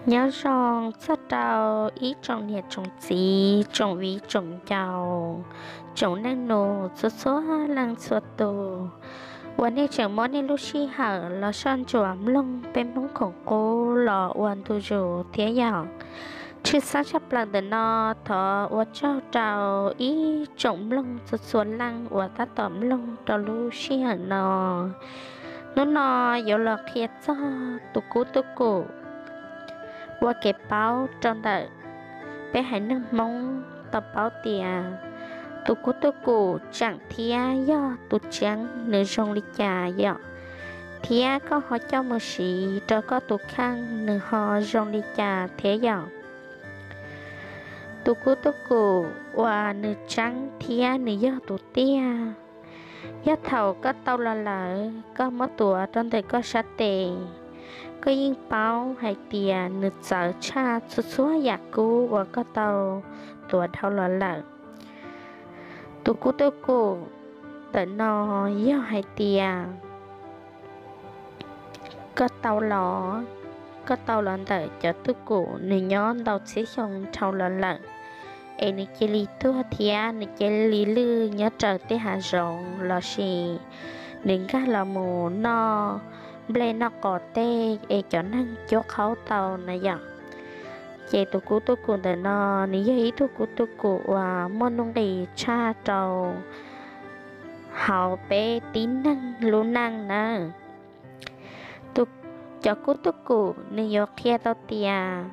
Nyob zoo txog rau ib tsoom niam tsoom txiv, tsoom viv tsoom ncaus, tsoom neej nus txhua txhua leej txhua tus uas nej tseem muab nej lub sij hawm los soj ntsuam mloog peb Hmoob khoom qub los ua ntu zus thiab yom. Tshwj xeeb tshaj plaws ntawm no thov ua tsaug rau ib tsoom mloog txhua txhua leej uas tab tom mloog rau lub sij hawm no. Hnub no yuav los qhia txog tus kub tuj kum ua kev paub rau ntawm peb haiv neeg Hmoob tau paub tias tus kub tuj kum tseem thiab yog tus tseeb nws zoo li cas yom, thiab koj ho coj mus siv rau koj tus kheej nws ho zoo li cas thiab yom. Tus kub tuj kum uas nws tseeb thiab nws yog tus tiag, yog thaum koj tau los lawm koj muab tuav rau ntawm koj sab tes, koj yeej paub hais tias nws txawv tshaj txhua txhua yam kub uas koj tau tuav dhau los lawm. Tus kub tuj kum ntawm no yog hais tias koj tau los, koj tau los ntawm cov tuj kum nws nyob ntau txhiab xyoo dhau los lawm, es nws cia li tuag thiab nws cia li lwj nyob raws tej hav zoov lossis nws nkag los mus noj nplej noj qos tej es cov neeg cuab qhaub tau na yom. Ces tus kub tuj kum ntawm no nws yog ib tug kub tuj kum uas muaj nuj nqis tshaj rau hauv peb tib neeg lub neej nawb. Tus, cov kub tuj kum nws yuav qhia tau tias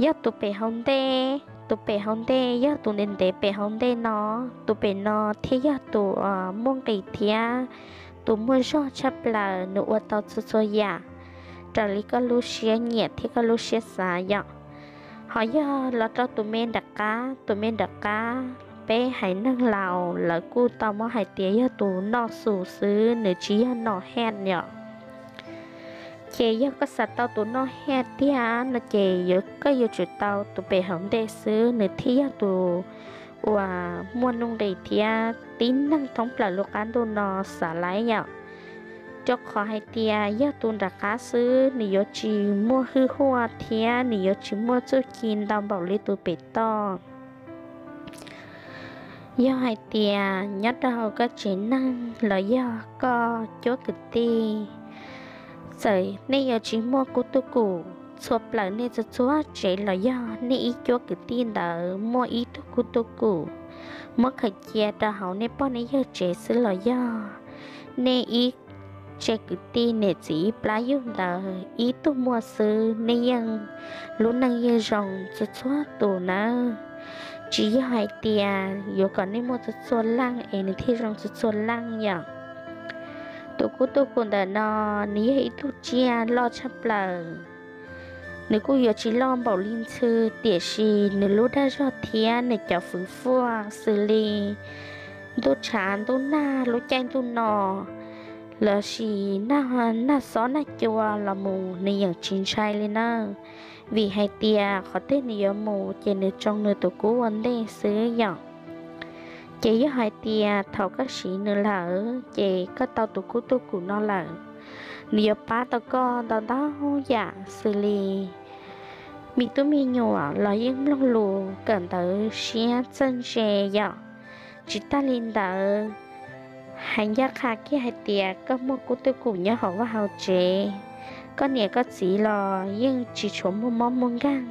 yog tus pem hauv ntej, tus pem hauv ntej yog tus ntev ntev pem hauv ntej no, tus pem no thiaj yog tus muaj nqis thiab tus muaj zog tshaj plaws, nws ua tau txhua txhua yam raws li koj lub siab nyiam thiab koj lub siab xav yom. Ho yog los rau tus me nram qab, tus me nram qab peb haiv neeg laus lawv kuj tau muab hais tias yog tus noj xus xwb, nws tsis yog noj hej yom. Ces yog koj xav tau tus noj hej tiag no ces koj yuav tsum tau tus pem hauv ntej xwb, nws thiaj yog tus uas muaj nuj nqis thiab tib neeg thoob plaws lub qab ntuj no xav laiv yom. Rau qhov hais tias yog tus nram qab xwb nws yuav tsis muaj hwj huaj thiab nws yuav tsis muaj txuj ci ntau npaum li tus pem toj. Yog hais tias nyob rau hauv koj tsev neeg los yog koj cuab kwv tij, txawm nej yuav tsis muaj kub tuj kum txhua plaws nej txhua txhua tsev los yog nej ib cuab kwv tij ntawd muaj ib tug kub tuj kum, muab khaws cia rau hauv nej pog nej yawg tsev xwb los yog nej ib tse kwv tij niam txiv ib plab yug ntawd ib tug muaj xwb, nej yeej lub neej yeej zoo txhua txhua tus nawb. Tsis yog hais tias yuav kom nej muaj txhua txhua leej es nws thiaj zoo txhua txhua leej yom. Tus kub tuj kum ntawm no nws yog ib tug tsiaj loj tshaj plaws. Nws kuj yuav tsis loj npaum li ntxhw, tiam sis nws lub dag zog thiab nws cov fwv fuaj xws li ntuj tshav ntuj nag lub caij ntuj no lossis nag xob nag cua los mus nws yeej tsis ntshai li nawb. Vim hais tias qhov twg nws yuav mus ces nws tsoo nws tus kub ua ntej xwb yom. Ces yog hais tias thaum koj siv nws lawm ces koj tau tus kub tuj kum no lawm, nws yuav pab tau koj ntau ntau yam xws li me tub me nyuam los yeej mloog lus kawm ntawv siab txawj ntse yom. Tsis tag li ntawd, hais ncaj qha kiag hais tias koj muaj kub tuj kum nyob hauv vaj hauv tsev, koj niam koj txiv los yeej tsis tshuav muaj mob muaj nkeeg,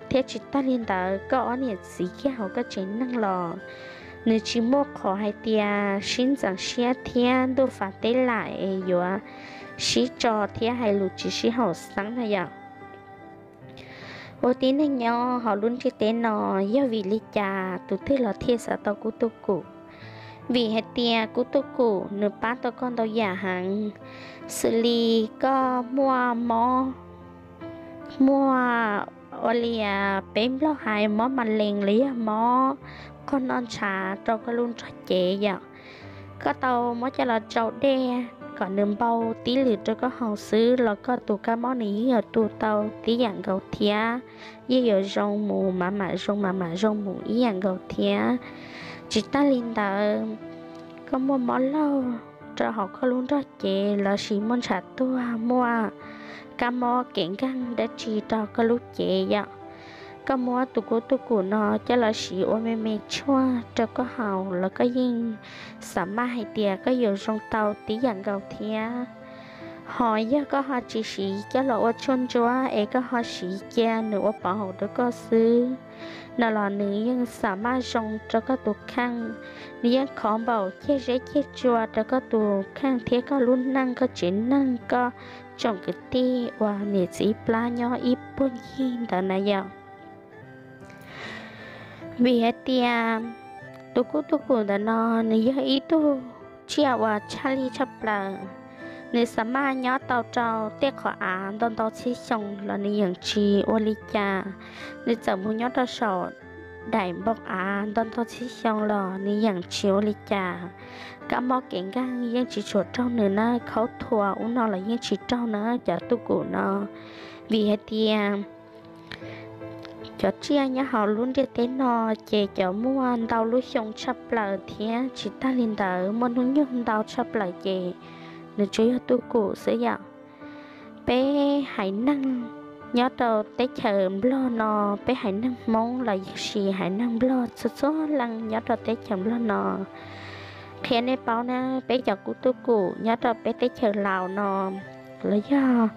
thiab tsis tag li ntawd koj ob niam txiv kiag hauv koj tsev neeg los nws tsis muaj qhov hais tias sib ntxeev siab thiab ntuj fav teb lam es yuav sib tso thiab hais lus tsis sib haum xeeb na yom. Ua tib neeg nyob hauv lub ntiaj teb no, yog vim li cas tus twg los thiaj xav tau kub tuj kum? Vim hais tias kub tug kum nws pab tau koj ntau yam heev, xws li koj muaj mob, muaj ua li peb Nplog hais mob ma lees los yog mob qog noj ntshav rau koj lub nrog cev yom. Koj tau muab coj los tsau dej kom nws npau tib lwm rau koj haus xwb los koj tus kab mob nws yeej yuav tu tau tib yam nkaus thiab, yeej yuav zoo mus mam mam zoo mam mam zoo mus ib yam nkaus thiab. Tsis tag li ntawd, koj muaj mob laug rau hauv koj lub nrog cev lossis muaj ntshav tuag, muaj kab mob kev nkeeg dab tsi rau koj lub cev yom, koj muab tus kub tug kum no coj los siv ua me me tshuaj rau koj haus los koj yeej xa maj hais tias koj yuav zoo tau tib yam nkaus thiab. Ho yog koj ho tsis siv coj los ua tshuaj ntsuab es koj ho siv cia nws ua pov haum rau koj xwb no los nws yeej xa maj zoo rau koj tus kheej. Nws yeej khov npaum ceg zeb ceg tsua rau koj tus kheej thiab koj lub neej, koj tsev neeg, koj tsoom kwv tij uas niam txiv plab nyob ib puag ncig ntawd na yom. Vim hais tias tus kub tug kum ntawm no nws yog ib tug tsiaj uas tshaj lij tshaj plaws. Nws xa maj nyob tau rau tej qhov av ntau ntau txhiab xyoo los nws yeej tsis ua li cas. Nws txawm mus nyob rau saum daim npoo av ntau ntau txhiab xyoo los nws yeej tsis ua li cas. Kab mob kev nkeeg yeej tsis tshua raug nws na, khaub thuas ub no los yeej tsis raug na cov tug kum no. Vim hais tias cov tsiaj nyob hauv lub ntiaj teb no ces cov muaj ntau lub xyoo tshaj plaws thiab tsis tag li ntawd muaj hnub nyoog ntau tshaj plaws ces nws tsuas yog tug kum xwb yom. Peb haiv neeg nyob rau teb chaws Nplog no, peb haiv neeg Hmoob los sis haiv neeg Nplog txhua txhua leej nyob rau teb chaws Nplog no, qhia nej paub na, peb cov kub tug kum nyob rau peb teb chaws Laus no los yog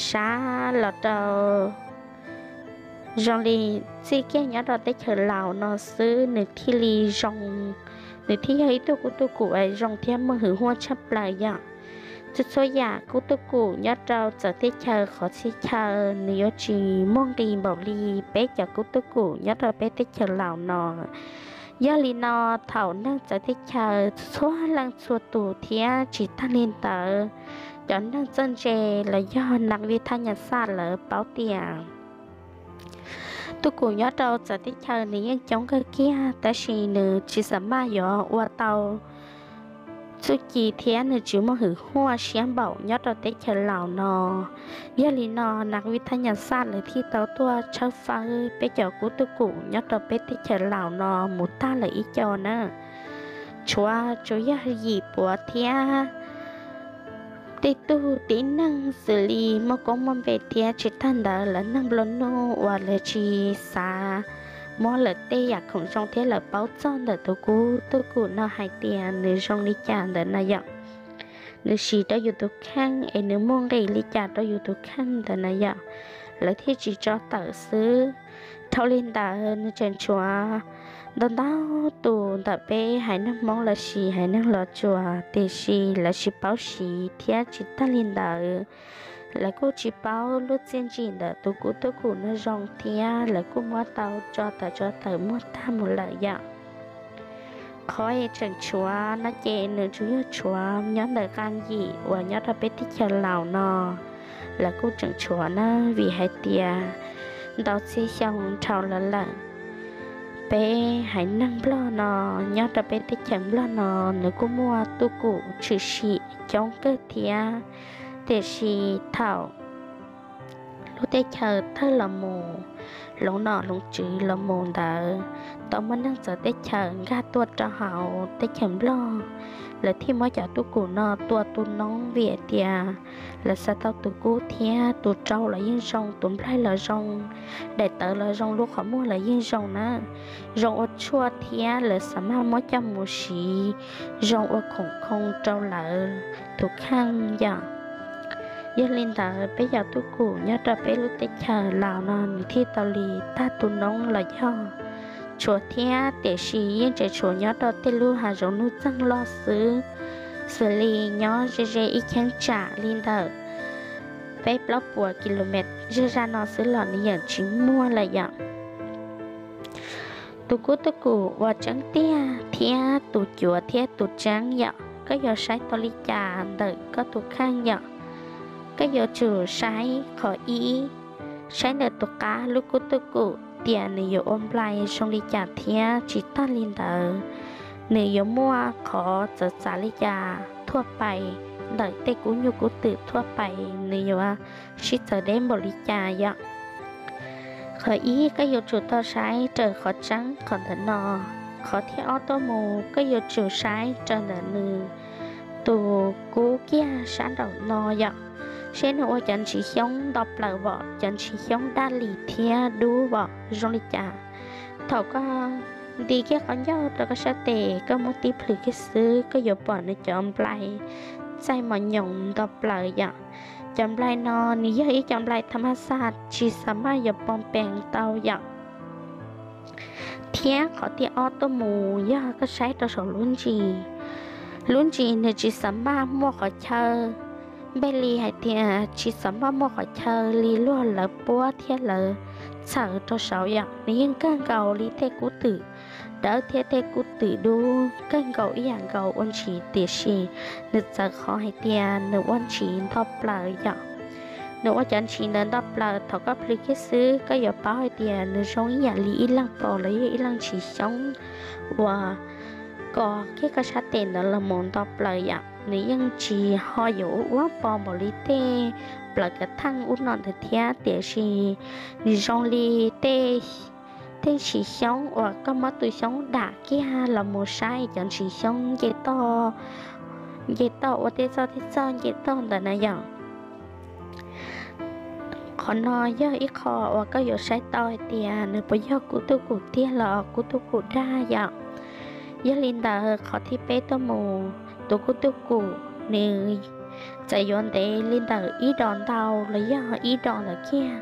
sab los rau zoo li txij kiag nyob rau teb chaws Laus no xwb nws thiaj li zoo, nws thiaj yog ib tug kub tug kum uas zoo thiab muaj hwj huam tshaj plaws yom. Txhua txhua yam kub tug kum nyob rau txawv teb chaws qhov txhia chaw nws yuav tsis muaj nqis npaum li peb cov kub tug kum nyob rau peb teb chaws Laus no. Yog li no thaum neeg txawv teb chaws txhua leej txhua tus thiab tsis tag li ntawd cov neeg txawj ntse los yog nas vij thaj nyas xaj lawv paub tias tug kum nyob rau txawv teb chaws nws yeej coob kawg kiag tab sis nws tsis xa maj yuav ua tau txuj ci thiab nws tsis muaj hwj huam siab npaum nyob rau teb chaws Laus no. Yog li no nas vij thaj nyas xaj lawv thiaj tau tuaj tshawb fawb peb cov kub tug kum nyob rau peb teb chaws Laus no mus tag lawm ib co na. Tshuav tsuas yog yim puav thiab tej tug tib neeg xws li muaj koob muaj npe thiab tsis tag ntawd lawv neeg nplua nuj uas lawv tsis xav muab lawv tej yam khoom zoo thiab lawv paub txog ntawm tus kub tug kum no hais tias nws zoo li cas ntawd na yom. Nws siv rau yus tus kheej es nws muaj nqis li cas rau yus tus kheej ntawd na yom, lawv thiaj tsis tso tawm xwb. Dhau li ntawd nws tseem tshuav ntau ntau tus ntawm peb haiv neeg Hmoob los sis haiv neeg Los Tsuas tiam sis lawv tsis paub siv thiab tsis tag li ntawd lawv kuj tsis paub lub txiaj ntsim ntawm tus kub tug kum no zoo thiab lawv kuj muab tau tso tawm tso tawm muag tag mus lawm yom. Qhov es tseem tshuav no ces nws tsuas yog tshuav nyob ntawm qab yim uas nyob rau peb teb chaws Laus no lawv kuj tseem tshuav na, vim hais tias ntau txhiab xyoo dhau los lawm peb haiv neeg Nplog no nyob rau peb teb chaws Nplog no nws kuj muaj tug kum tshwm sim coob kawg thiab. Tiam sis thaum lub teb chaws tawg los mus, hloov nom hloov tswv los mus ntawd tau muaj neeg txawv teb chaws nkag tuaj rau hauv teb chaws Nplog, lawv thiaj muab cov tug kum no tua tu noob vim tias lawv xav tau tus kub thiab tus rau los yeej zoo, tus nplaig los zoo, daim tawv los zoo, lub qhov muag los yeej zoo na, zoo ua tshuaj thiab lawv xa maj muab coj mus siv zoo ua khoom khoo rau lawv tus kheej yom. Yog li ntawd peb cov tug kum nyob rau peb lub teb chaws Laus no nws thiaj tau li tag tu noob los yog tshuav thiab, tiam sis yeej tseem tshuav nyob rau tej lub hav zoov nuj txeeg loj xwb, xws li nyob ze ze ib cheeb tsam li ntawm peb plaub puas kilomev zej zaj no xwb los nws yeej tsis muaj lawm yom. Tus kub tuj kum uas tseeb tiag thiab tus cuav thiab tus tseeb yom, koj yuav saib tau li cas ntawm koj tus kheej yom? Koj yuav tsum saib qhov ib, saib ntawm tus qab lub kub tuj kum tias nws yuav ua nplai zoo li cas thiab tsis tag li ntawd, nws yuav muaj qhov txawv txav li cas thuaj pais, ntawm tej kub nyuj kub twm thuaj pais nws yuav sib txawv deb npaum li cas yom. Qhov ib, koj yuav tsum tau saib raws qhov tseeb qhov ntawm no. Qhov thib ob tuaj mus, koj yuav tsum saib raws ntawm nws tus kub kiag sab nraum no yom, seb nws ua cov ntsis xyoob nto plaws vom, cov ntsis xyoob daj li thiab dub vom zoo li cas. Thaum koj nti kiag qhov ncauj rau koj sab tes, koj muab tib plhws kiag xwb, koj yuav pom nws cov nplai txaij mos nyoos nto plaws yom. Cov nplai no nws yog ib cov nplai thas mas xaj, tsis xa maj yuav poo pees tau yom. Thiab qhov thib ob tuaj mus yog koj saib rau saum lub ntsis. Lub ntsis nws tsis xa maj muaj qhov chaw, npej li hais tias tsis xa maj muaj qhov chaw li luag lawv puab thiab lawv txhawm rau saud yom. Nws yeej kawg nkaus li tej kub twm dawb thiab tej kub twm dub kawg nkaus ib yam nkaus ua ntsis, tiam sis nws txawv qhov hais tias nws ua ntsis nto plaws yom. Nws ua cov ntsis ntawd nto plaws, thaum koj plhws kiag xwb koj yuav paub hais tias nws zoo ib yam li ib leeg pos los yog ib leeg ntsis xyoob uas kos kiag koj sab tes ntawd los mus nto plaws yom. Nws yeej tsis ho yuav ua ua pos npaum li tej plaws kav theej ub no ntawd thiab, tiam sis nws zoo li tej tej ntsis xyoob uas koj muab tus xyoob dam kiag los mus saib cov ntsis xyoob nce toj, nce toj ua tej txoj tej txoj nce toj ntawd na yom. Qhov no yog ib qho uas koj yuav saib tau hais tias nws puas yog kub tuj kum tiag los kub tuj kum dag yom. Yog li ntawd qhov thib peb tuaj mus, tus kub tuj kum nws txawm yuav ntev li ntawm ib dos ntau los yog ib dos ntawd kiag,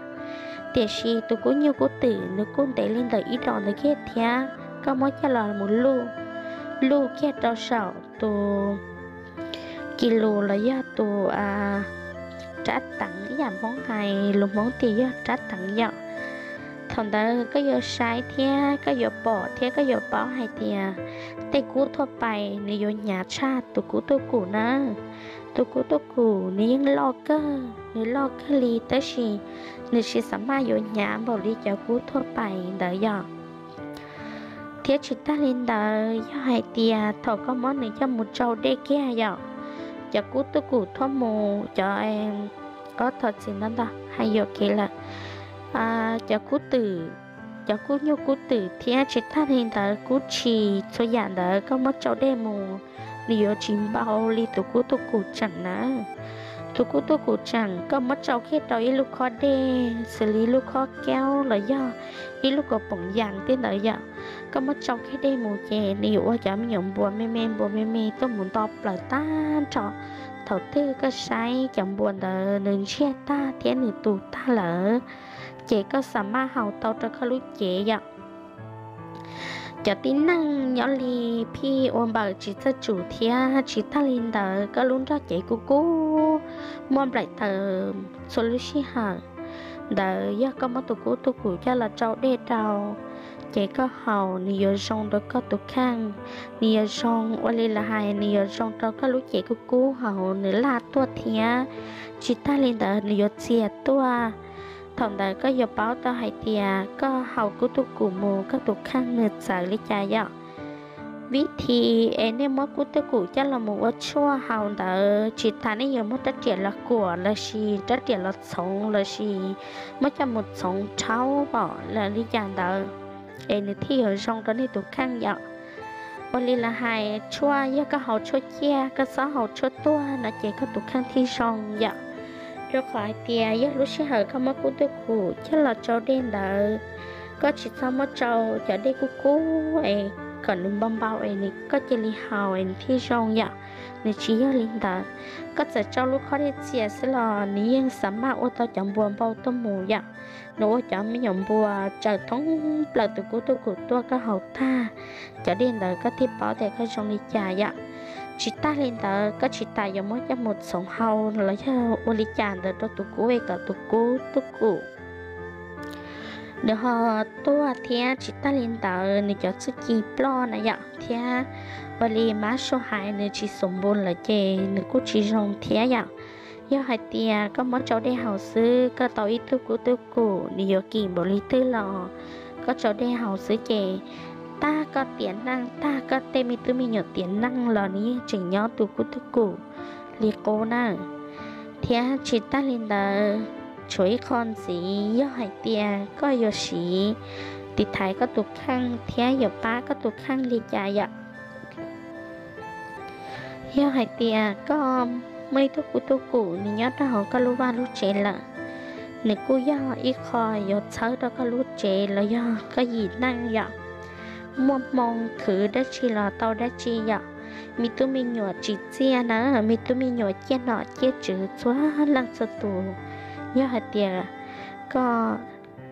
tiam sis tus kub nyuj kub twm nws kuj ntev li ntawm ib dos ntawd kiag thiab. Koj muab coj los mus luj, luj kiag rau saum tus kis lus los yog tus rab teev, ib yam Hmoob hais lus Hmoob tias yog rab teev yom. Thaum ntawd koj yuav saib thiab koj yuav pom thiab koj yuav paub hais tias tej kub thuaj pais nws yuav hnyav tshaj tus kub tuj kum na. Tus kub tuj kum nws yeej loj kawg, nws loj kawg li, tab sis nws tsis xa maj yuav hnyav npaum li cov kub thuaj pais ntawd yom. Thiab tsis tag li ntawd, yog hais tias thaum koj muab nws coj mus tsau dej kiag yom, cov kub tuj kum thuaj mus, cov, ob thov txim ntau ntau hais yuam kev lawm, cov kub twm, cov kub nyuj kub twm thiab tsis tag li ntawd kub tshis txhua yam ntawd koj muab tsau dej mus, nws yuav tsis npau li tus kub tuj kum tseem na. Tus kub tuj kum tseem koj muab tsau kiag rau ib lub khob dej xws li lub khob kaub los yog ib lub kaus poom yas tej ntawd yom, koj muab tsau kiag dej mus ces nws yuav ua cov me nyuam npua me me npua me me tuaj mus nto plaws tag nrho. Thaum twg koj saib cov npua ntawd nws ntsiag tag thiab nws tu tag lawm, ces koj xa maj haus tau rau koj lub cev yom. Cov tib neeg nyob li phij ua npaws tsis txawj tsum thiab tsis tag li ntawd koj lub nrog cev kub kub muaj nplaim taws txhua lub sij hawm ntawd, yog koj muab tus kub tuj kum coj los tsau dej rau ces koj haus nws yuav zoo rau koj tus kheej, nws yuav zoo ua li lawv hais nws yuav zoo rau koj lub cev kub kub haus nws laj tuaj thiab tsis tag li ntawd nws yuav txias tuaj. Thaum ntawd koj yuav paub tau hais tias koj haus kub tuj kum mus koj tus kheej nws txawv li cas yom. Vib thib es nej muab kub tuj kum coj los mus ua tshuaj haus ntawd tsis tas nej yuav muab rab riam los kuam lossis rab riam los txhoov lossis muab coj mus txhoov rhaub pom lawm li cas ntawd es nws thiaj yuav zoo rau nej tus kheej yom. Ua li lawv hais tshuaj yog koj haus tshuaj ciaj koj txhob haus tshuaj tuag no ces koj tus kheej thiaj zoo yom. Rau qhov hais tias yog lub sij hawm koj muab kub tuj kum coj los tsau dej ntawd, koj tsis txhob muab tsau cov dej kub kub es kom nws npau npau es koj cia li haus es nws thiaj zoo yom. Nws tsis yog li ntawd, koj txawm tsau lub khob dej txias xwb los nws yeej xa maj ua tau cov npua npau tuaj mus yom. Nws ua cov me nyuam npua tsaws thoob plaws tus kub tuj kum tuaj koj haus tag cov dej ntawd koj thiaj paub tias koj zoo li cas yom. Tsis tag li ntawd koj tsis tas yuav muab coj mus txhoov hau los yog ua li cas ntawd rau tus kub es kom tus kub tuj kum nws ho tuag thiab tsis tag li ntawd nws cov txuj ci ploj na yom, thiab ua li mab sua hais nws tsis xum npu lawm ces nws kuj tsis zoo thiab yom. Yog hais tias koj muab tsau dej haus xwb, koj tau ib tug kub tug kum nws yuav kim npaum li twg los koj tsau dej haus xwb ces tag koj tiam neej, tag koj tej me tub me nyuam tiam neej los nws yeej tseem nyob tus kub tug kum li qub na. Thiab tsis tag li ntawd, tshuav ib qho ntxiv, yog hais tias koj yuav siv tiv thaiv koj tus kheej thiab yuav pab koj tus kheej li cas yom? Yog hais tias koj muaj ib tug kub tug kum nws nyob rau hauv koj lub vaj lub tsev lawm, nws kuj yog ib qho yuav txhawb rau koj lub tsev los yog koj yim neej yom. Muaj hmoo khwv dab tsi los tau dab tsi yom. Me tub me nyuam tsim txiaj na, me tub me nyuam ciaj nom ciaj tswv txhua leej txhua tus. Yog hais tias koj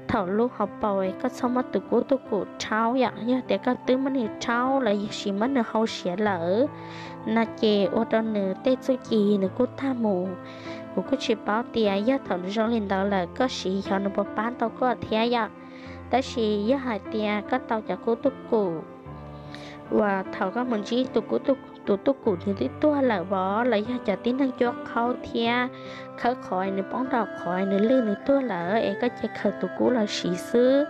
thaum lub hauv paus koj txhob muab tus kub tug kum rhaub yom. Yog tias koj twb muab nws rhaub los yog sis muab nws hau siav lawm no ces ua rau nws tej txuj ci nws kuj tag mus. Kuv kuj tsis paub tias yog thaum nws zoo li ntawd lawm koj siv xyov nws puas pab tau koj thiab yom. Tab sis yog hais tias koj tau cov kub tug kum uas thaum koj mus ntsib tus kub, tus tug kum nws twb tuag lawm vov los yog cov tib neeg cuab qhaub thiab khawb qhov nws poob rau qhov nws lwj nws tuag lawm es koj cia khaws tus kub los siv xwb,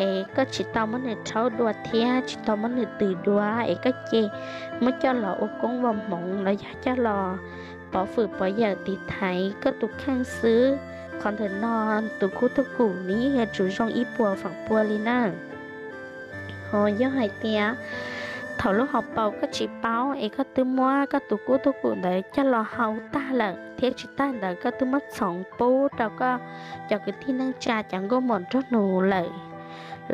es koj tsis tau muab nws rhaub dua thiab tsis tau muab nws tws dua es koj cia muab coj los ua koob ua hmoov los yog coj los pov fwm pov yawm tiv thaiv koj tus kheej xwb. Qhov ntawm no tus kub tug kum nws yeej yuav tsum zoo ib puas feem pua li na. Ho yog hais tias thaum lub hauv paus koj tsis paub es koj twb muab koj tus kub tug kum ntawd coj los hau tag lawm thiab tsis tag ntawd koj twb muab txhoov pub rau koj cov kwv tij neej tsa cov nkauj muam nraug nus lawm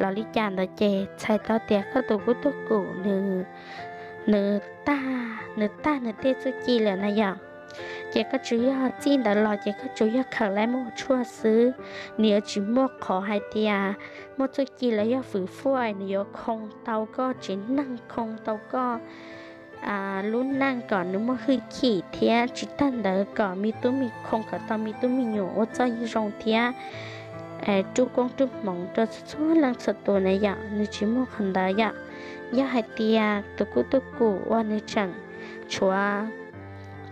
los li cas ntawd ces txhais tau tias koj tus kub tug kum nws, nws tag, nws tag nws tej txuj ci lawm na yom. Ces koj tsuas yog txij ntawd los ces koj tsuas yog khaws laib muab tshuaj xwb. Nws yuav tsis muaj qhov hais tias muaj txuj ci los yog fwv fuaj nws yuav khoo tau koj tsev neeg, khoo tau koj lub neej kom nws muaj hwj chim thiab tsis tag ntawd kom me tub me, khoo kom tau me tub me nyuam ua txoj zoo thiab rub koob rub hmoov rau txhua leej txhua tus na yom. Nws tsis muaj qhov ntawd yom. Yog hais tias tus kub tug kum uas nws tseem tshuav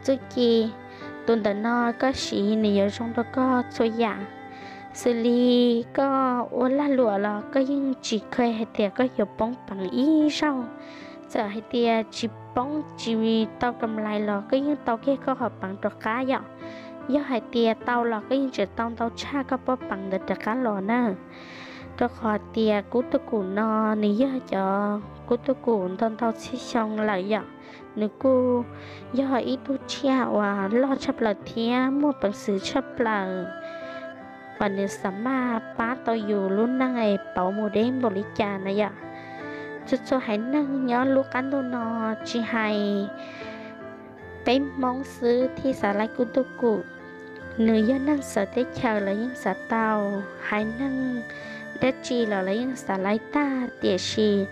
txuj ci, tus ntawm no koj siv nws yuav zoo rau koj txhua yam. Xws li koj ua lag luam los koj yeej tsis kheev hais tias koj yuav poob peev ib zaug. Txawm hais tias tsis poob tsis tau kam lais los koj yeej tau kiag koj qhov peev rov qab yom. Yog hais tias tau los koj yeej tseem tau ntau tshaj koj pob peev ntawd rov qab los na. Rau qhov tias kub tug kum no nws yog cov kub tug kum ntau ntau txhiab xyoo lawm yom. Nws kuj yog ib tug tsiaj uas loj tshaj plaws thiab muaj peev xwm tshaj plaws uas nws xa maj pab tau yus lub neej es pauv mus deb npaum li cas na yom. Txhua txhua haiv neeg nyob lub qab ntuj no tsis hais peb Hmoob xwb thiaj xav laib kub tug kum. Nws yog neeg txawv teb chaws los yeej xav tau, haiv neeg dab tsi los lawv yeej xav laib tag, tiam sis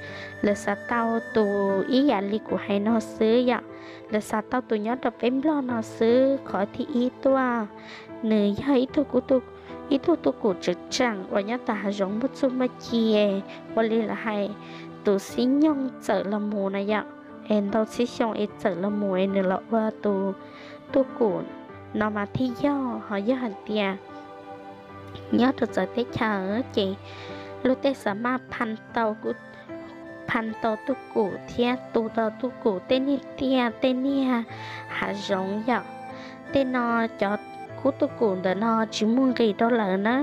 lawv xav tau tus ib yam li kuv hais no xwb yom. Lawv xav tau tus nyob rau peb Nplog no xwb. Qhov thib ib tuaj, nws yog ib tug tug kum tseem tseem uas nyob tom hav zoov muaj txuj muaj ci, ua li lawv hais tus xib nyoog txawm los mus na yom. Es ntau txhiab xyoo es txawm los mus es nws los ua tus tug kum no mas thiaj yog. Ho yog hais tias nyob rau txawv teb chaws ces luag tej xa maj pha tau tug kum thiab tu tau tug kum tej niag tiaj tej niag hav zoov yom. Tej no cov kub tug kum ntawm no tsis muaj nqis rau lawv na.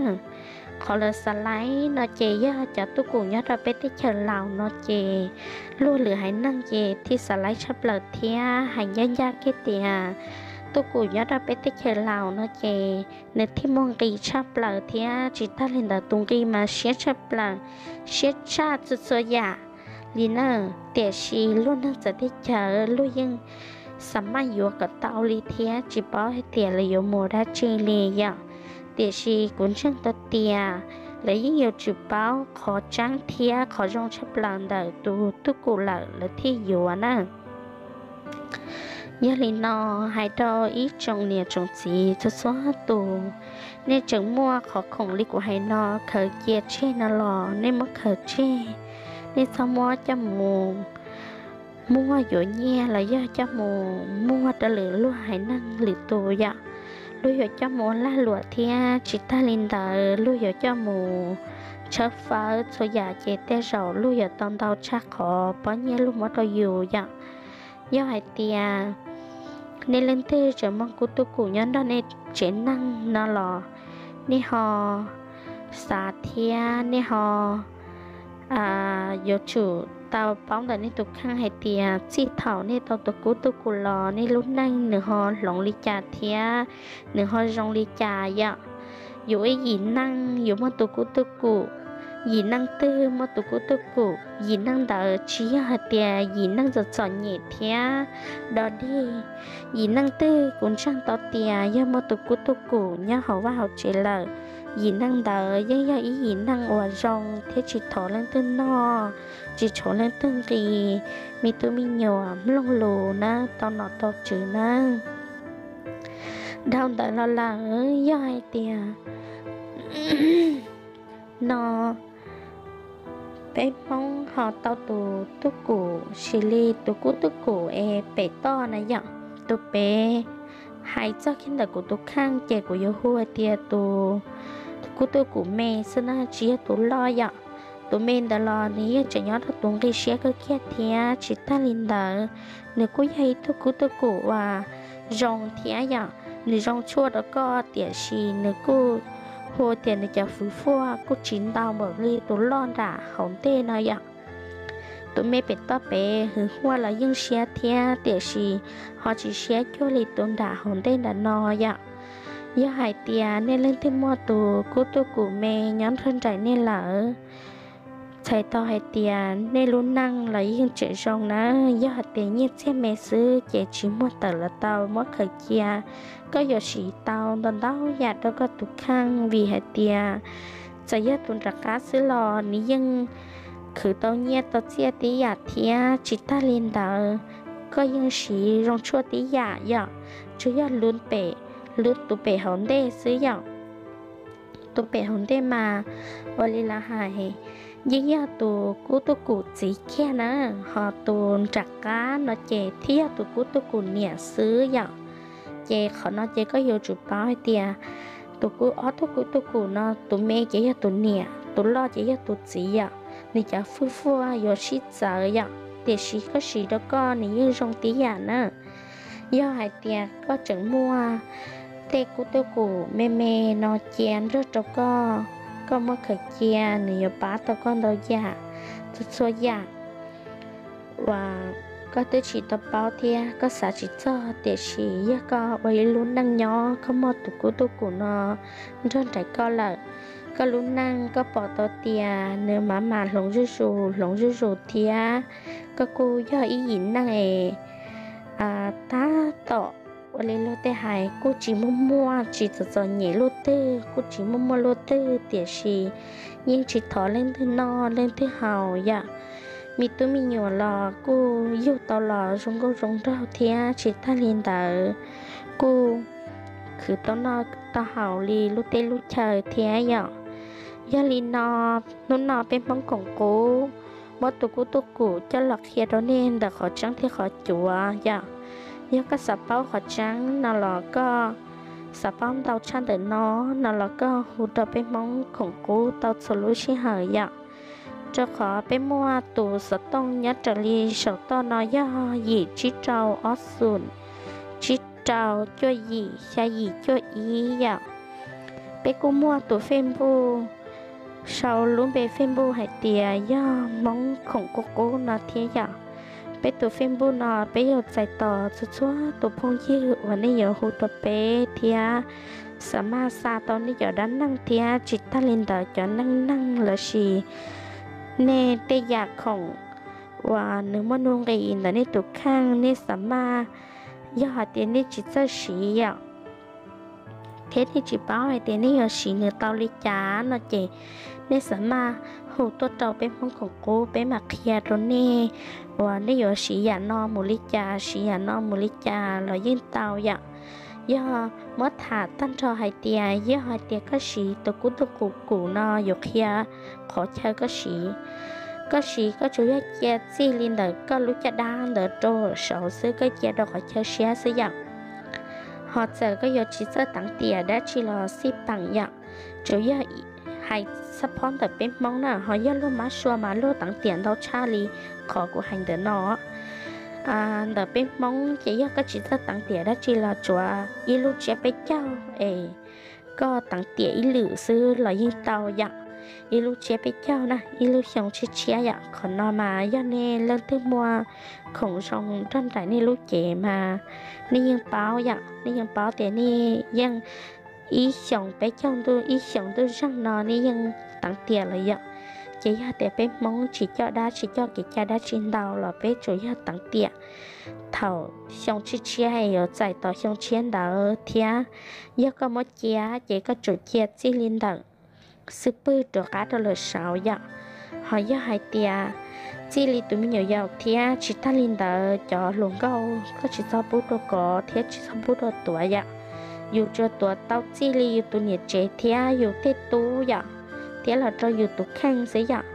Qhov lawv xav laib no ces yog cov tug kum nyob rau peb teb chaws Laus no ces luag lwm haiv neeg ces thiaj xav laib tshaj plaws thiab hais ncaj ncaj kiag tias tug kum nyob rau peb teb chaws Laus no ces nws thiaj muaj nqis tshaj plaws thiab tsis tag li ntawd tus nqi mas siab tshaj plaws, siab tshaj txhua txhua yam li na. Tiam sis luag neeg txawv teb chaws luag yeej xa maj yuav kom tau li thiab tsis paub hais tias lawv yuav mus dab tsi li yom. Tiam sis kuv ntseeg tau tias lawv yeej yuav tsum paub qhov tseeb thiab qhov zoo tshaj plaws ntawm tus tug kum lawm lawv thiaj yuav na. Yog li no, hais rau ib tsoom niam tsoom txiv txhua txhua tus, nej tseem muaj qhov khoom li kuv hais no khaws cia tseg no los nej muab khaws tseg. Nej txhob muab coj mus muag yuav nyiaj los yog coj mus muag rau lwm luag haiv neeg lwm tus yom. Luag yuav coj mus ua lag luam thiab tsis tag li ntawd luag yuav coj mus tshawb fawb txhua yam ces tej zaum luag yuav tau ntau tshaj qhov pob nyiaj luag muab rau yus yom. Yog hais tias nej leej twg tseem muaj kub tug kum nyob nrog nej tsev neeg no los nej ho xav thiab nej ho yuav tsum tau paub ntawm nej tus kheej hais tias txij thaum nej tau tus kub tug kum los nej lub neej nws ho hloov li cas thiab nws ho zoo li cas yom. Yus ib yim neej yus muaj tus kub tug kum, yim neej twg muaj tus kub tug kum, yim neej ntawd tsis yog hais tias yim neej txom txom nyem thiab dog dig. Yim neej twg kuv ntseeg tau tias yog muaj tus kub tug kum nyob hauv vaj hauv tsev lawm, yim neej ntawd yeej yog ib yim neej uas zoo thiab tsis thov leej twg noj, tsis thov leej twg nqi, me tub me nyuam mloog lus na, tau nom tau tswv na. Dhau ntawd los lawm yog hais tias no peb Hmoob ho tau tus tub kum xws li tus kub tug kum es pem toj na yom. Tus pem hais txog kiag ntawm kuv tus kheej ces kuv yuav hu hais tias tus kub tug kum me xwb na, tsis yog tus loj yom. Tus me ntawd los nws yeej tseem nyob rau tus nqi siab kawg kiag thiab tsis tag li ntawd nws kuj yog ib tug kub tug kum uas zoo thiab yom. Nws zoo tshuaj rau koj tiam sis nws kuj hu tias nws cov fwv fuaj kuj tsis ntau npaum li tus loj nram hauv ntej no yom. Tus me pem toj pem hwv huaj los yeej siab thiab tiam sis ho tsis siab cuag li tus nram hauv ntej nram no yom. Yog hais tias nej leej twg muaj tus kub tug kum me nyob nrog nraim nej lawm, txhais tau hais tias nej lub neej los yeej tseem zoo na. Yog hais tias nyiaj txiag me xwb ces tsis muaj tawm los tau muab khaws cia, koj yuav siv tau ntau ntau yam rau koj tus kheej vim hais tias txawm yog tus nram qab xwb los nws yeej khwv tau nyiaj tau txiaj tib yam thiab tsis tag li ntawd koj yeej siv zoo tshuaj tib yam yom. Tsuas yog lub pem, lub tus pem hauv ntej xwb yom. Tus pem hauv ntej mas ua li lawv hais yeej yog tus kub tug kum txiv kiag na, ho tus nram qab no ces thiaj yog tus kub tug kum niam xwb yom. Ces qhov no ces koj yuav tsum paub hais tias tus kub, ob tug kub tug kum no tus me ces yog tus niam, tus loj ces yog tus txiv yom. Nws cov fwj fuaj yuav sib txawv yom, tiam sis koj siv rau koj nws yeej zoo tib yam na. Yog hais tias koj tseem muaj tej kub tug kum me me no cia nrog rau koj, koj muab khaws cia nws yuav pab tau koj ntau yam, txhua txhua yam uas koj twb tsis tau paub thiab koj xav tsis txog, tiam sis yog koj ua ib lub neej nyob koj muaj tus kub tug kum no nrog nraim koj lawm, koj lub neej koj pom tau tias nws mam mam hloov zuj zus hloov zuj zus thiab koj kuj yog ib yim neej es tab tom ua li luag tej hais kuj tsis muaj muaj tsis txom txom nyem luaj twg, kuj tsis muaj muaj luaj twg, tiam sis yeej tsis thov leej twg noj leej twg haus yom. Me tub me nyuam los kuj yug tau los zoo nkauj zoo nraug thiab tsis tag li ntawd kuj khwv tau noj tau haus li lub teb lub chaw thiab yom. Yog li no, hnub no peb Hmoob khoom qub muab tus kub tug kum coj los qhia rau nej ntawm qhov tseeb thiab qhov cuav yom. Yog koj xav paub qhov tseeb no los koj xav paub ntau tshaj ntawm no, no los koj hu rau peb Hmoob khoom qub tau txhua lub sij hawm yom. Rau qhov peb muaj tus xov tooj nyob raws li saum toj no yog yim tsib rau ob xoom tsib rau cuaj yim xya yim cuaj ib yom. Peb kuj muaj tus Facebook sau lub npe Facebook hais tias yog Hmoob khoom qub qub no thiab yom. Peb tus Facebook no peb yuav txais tos txhua txhua tus phooj ywg uas nej yuav hu rau peb thiab xav maj xa tau nej cov dab neeg thiab tsis tag li ntawd cov neej neeg lossis nej tej yam khoom uas nws muaj nuj nqis ntawm nej tus kheej, nej xav maj, yog hais tias nej tsis txawj siv yom, thiab nej tsis paub hais tias nej yuav siv nws tau li cas no ces nej xav maj hu tuaj rau peb Hmoob khoom qub, peb mam qhia rau nej uas nej yuav siv yam no mus li cas, siv yam no mus li cas los yeej tau yom. Yog muab tham tag nrho hais tias, yog hais tias koj siv tus kub tuj kum no yuav qhia qhov chaw koj siv. Koj siv koj tsuas yog cia txij li ntawm koj lub caj dab ntawd rau saud xwb, koj cia rau qhov chaw siab xwb yom. Ho txawm koj yuav tsis txawj teev tiam dab tsi los xij peem yom, tsuas yog hais xab phob ntawm peb Hmoob na, ho yog luag mab sua mas luag teev tiam ntau tshaj li qhov kuv hais ntawm no. Ntawm peb Hmoob ces yog koj tsis txawj teev tiam dab tsi los tsuav ib lub tsiab peb caug es koj teev tiam ib lwm xwb los yeej tau yom. Ib lub tsiab peb caug na, ib lub xyoo tshiab tshiab yom. Qhov no mas yog nej leej twg muaj khoom zoo nrog nraim nej lub cev mas nej yeej paub yom, nej yeej paub tias nej yeej ib xyoos peb caug ntuj, ib xyoos ntuj zeeg no nej yeej teev tiam lawm yom. Ces yog tias peb Hmoob tsis coj dab tsi, coj kev cai dab tsi ntau los peb tsuas yog teev tiam thaum xyoo tshiab tshiab es yuav txais tos xyoo tshiab ntawd thiab. Yog koj muab cia ces koj tsuas cia txij li ntawm xwb pwg rov qab rau lawm saud yom. Ho yog hais tias txij li tus me nyuam yaus thiab tsis tag li ntawd cov hluas nkauj koj tsis txhob pub rau kov thiab tsis txhob pub rau tuav yom. Yus tsuas tuav tau txij li yus tus niam tsev thiab yus tej tub yom, thiab los rau yus tus kheej xwb yom.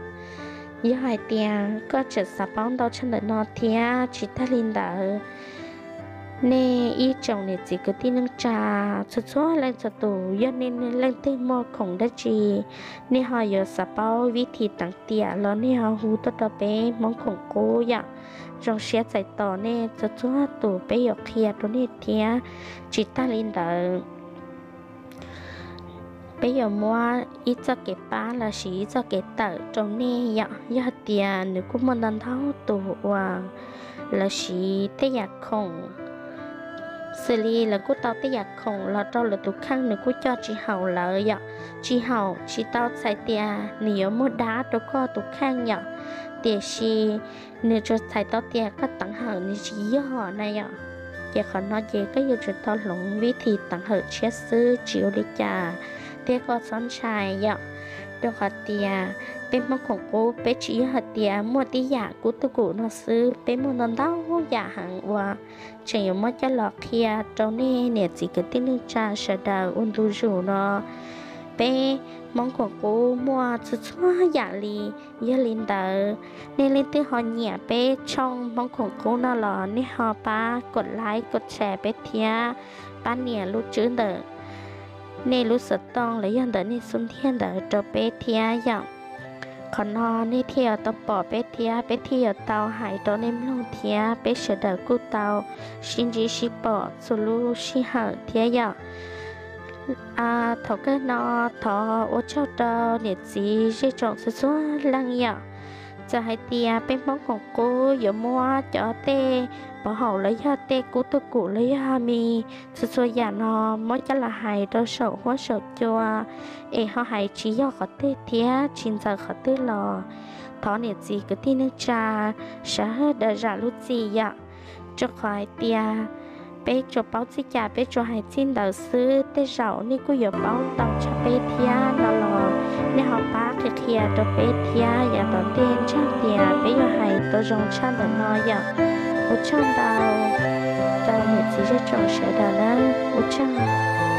Yog hais tias koj tseem xav paub ntau tshaj ntawm no thiab tsis tag li ntawd, nej ib tsoom niam txiv kwv tij neej tsa txhua txhua leej txhua tus, yog nej leej twg muaj khoom dab tsi, nej ho yuav xav paub vib thi teev tiam los nej ho hu tuaj rau peb Hmoob khoom qub yom. Zoo siab txais tos nej txhua txhua tus, peb yuav qhia rau nej thiab. Tsis tag li ntawd, peb yuav muab ib txoj kev pab los sis ib txoj kev tawm rau nej yom. Yog tias nws kuj muaj ntau ntau tus uas lawv siv tej yam khoom, xws li lawv kuj tau tej yam khoom los rau lawv tus kheej, nws kuj coj tsis haum lawv yom. Tsis haum tsis tau txhais tias nws yuav muaj dab rau koj tus kheej yom, tiam sis nws tsuas txhais tau tias koj teev hawm nws tsis yog na yom. Ces qhov no ces koj yuav tsum tau hloov vib thi teev hawm tshiab xwb, tsis ua li cas, thiab koj txhob ntshai yom. Rau qhov tias peb Hmoob khoom qub peb tsis yog hais tias muaj tib yam kub tuj kum no xwb, peb muaj ntau ntau yam heev uas tseem yuav muab coj los qhia rau nej niam txiv kwv tij neej tsa sawv daws ua ntu zus no. Peb Hmoob khoom qub muaj txhua txhua yam li. Yog li ntawd, nej leej twg ho nyiam peb tshooj Hmoob khoom qub no los nej ho pab kom like kom share peb thiab, pab nias lub tswb ntawm nej lub xov tooj los yog ntawm nej xub ntiag ntawd rau peb thiab yom. Qhov no nej thiaj yuav tau pom peb thiab peb thiaj yuav tau hais rau nej mloog thiab peb sawv daws kuj tau sib ntsib sib pom txhua lub sij hawm thiab yom. Thaum kawg no thov ua tsaug rau niam txiv zej tsoom txhua txhua leej yom. Txawm hais tias peb Hmoob khoom qub yuav muab cov tej pov haum los yog tej kub tuj kum los yog me txhua txhua yam no muab coj los hais rau saum huab saum cua, es ho hais tsis yog qhov twg thiab tsis ntxaws qhov twg los thov niam txiv kwv tij neej tsa sawv daws zam lub txim yom. Rau qhov hais tias peb tsuas paub txij cas peb tsuas hais txij ntawd xwb, tej zaum nej kuj yuav paub tau tshaj peb thiab no los nej ho pab qhia qhia rau peb thiab, yav tom ntej ntseeg tias peb yuav hais tau zoo tshaj ntawm no yom. Ua tsaug ntau rau niam txiv zej tsoom sawv daws nawb, ua tsaug.